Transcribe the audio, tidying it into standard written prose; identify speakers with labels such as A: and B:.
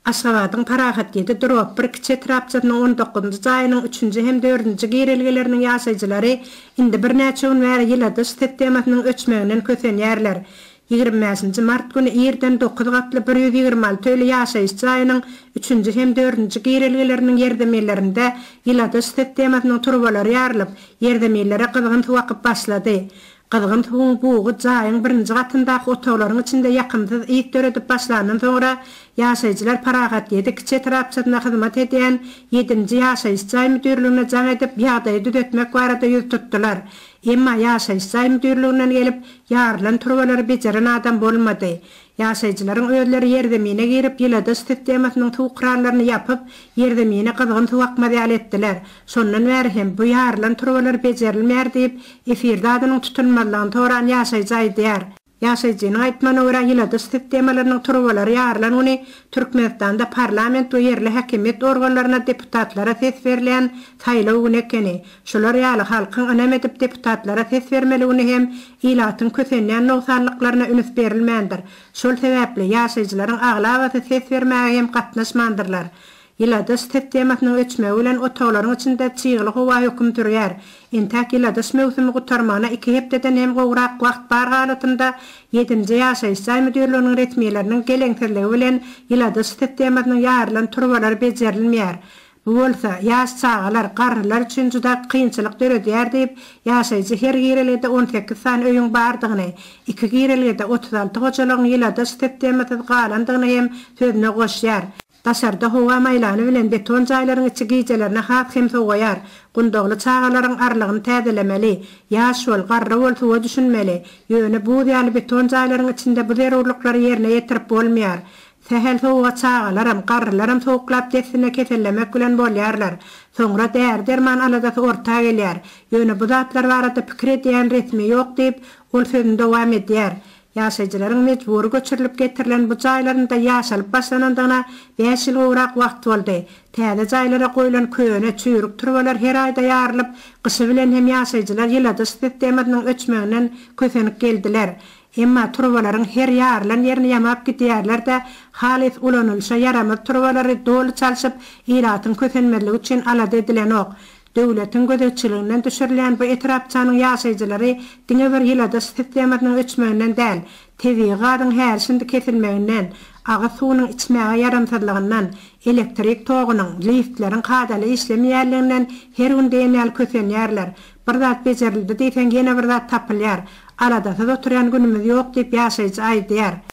A: Aşgabadyň Parahat ýedi drob bir kiçi etrapçasynyň on dokuzynjy jaýynyň üçünji hem dördünji girelgeleriniň ýaşaýjylary indi birnäçe gün bäri ýyladyş sistemasynyň öçmeginden kösenýärler. 25 nji mart güni irden dokuz gatly 126 öýli ýaşaýyş jaýynyň üçünji hem dördünji girelgeleriniň ýerzeminlerinde ýyladyş sistemasynyň turbalary ýarylyp, ýerzeminlere gyzgyn suw akyp başlady. Gyzgyn suwuň bugy jaýyň birinji gatyndaky otaglaryň içinde ýakymsyz ys döredip başlandan soňra, ýaşaýjylar Parahat ýedi kiçi etrapçasynda hyzmat edýän ýedinji ýaşaýyş jaý müdirligine jaň edip, ýagdaýy düzetmek barada ýüz tutdular. Emma ýaşaýyş jaý müdirliginden gelip, ýarylan turbalary bejeren adam bolmady. Ýaşaýjylaryň özleri ýerzemine girip, ýyladyş sistemasynyň suw kranlaryny ýapyp, ýerzemine gyzgyn suw akmaz ýaly etdiler. Şondan bäri hem bu ýarylan turbalar bejerilmeýär diýip, efirde adynyň tutulmazlygyny soran ýaşaýjy aýdýar. Ýaşaýjynyň aýtmagyna görä, ýyladyş sistemalarynyň turbalary ýarylan güni Türkmenistanda parlament we ýerli häkimiýet organlaryna deputatlara ses berilýän saýlaw güni ekeni. Şular ýaly halkyň ynam edip deputatlara ses bermeli güni hem ilatyň kösenýän nogsanlyklaryna üns berilmändir. Şol sebäpli, ýaşaýjylaryň aglabasy ses bermäge hem gatnaşmandyrlar. Ýyladyş sistemasynyň öçmegi bilen otaglaryň içinde çygly howa höküm sürýär. Entäk ýyladyş möwsümi gutarmagyna iki hepdeden hem gowrak wagt bar halatynda ýedinji ýaşaýyş jaý müdirliginiň resmileriniň geleňsizligi bilen ýyladyş sistemasynyň ýarylan turbalary bejerilmeýär. Bu bolsa, ýaş çagalar, garrylar üçin juda kynçylyk döredýär diýip, ýaşaýjy her girelgede 18 sany öýüň bardygyny, iki girelgede 36 hojalygyň ýyladyş sistemasyz galandygyny hem sözüne goşýar. Daşarda howa maýlany bilen beton jaýlaryň içi gijelerine has hem sowaýar. Gundagly çagalaryň arlygyny täzelemeli. Ýaş bol, garry bol suwa düşünmeli. Ýöne buz ýaly beton jaýlaryň içinde bu zerurlyklary ýerine ýetirip bolmaýar. Sähel sowuga çagalaram, garrylaram sowuklap dessine kesellemek bilen bolýarlar. Soňra däri-derman aladasy orta gelýär. Ýöne bu zatlar barada pikir edýän resmi ýok diýip, ol sözüni dowam edýär. Ýaşaýjylaryň mejbury göçürilip getirilen bu jaýlarynda ýaşalyp başlanandygyna bäş ýyl gowrak wagt boldy. Täze jaýlara goýlan köne, çüýrük turbalar her aýda ýarylyp, gyşy bilen hem ýaşaýjylar ýyladyş sistemasynyň öçmeginden kösenip geldiler. Emma turbalaryň her ýarylan ýerini ýamap gidýärler-de, halys ulanylyşa ýaramaz turbalary doly çalşyp, ilatyň kösenmezligi üçin alada edilenok. Döwletiň gözegçiliginden düşürilýän bu etrapçanyň ýaşaýjylary diňe bir ýyladyş sistemasynyň öçmeginden däl, tebigy gazyň häli-şindi kesilmeginden, agyz suwunyň içmäge ýaramsyzlygyndan, elektrik togunyň, liftleriň kadaly işlemeýänliginden her gün diýen ýaly kösenýärler. Bir zat bejerildi diýseň, ýene bir zat tapylýar. Aladasyz oturýan günümiz ýok diýip, ýaşaýjy aýdýar.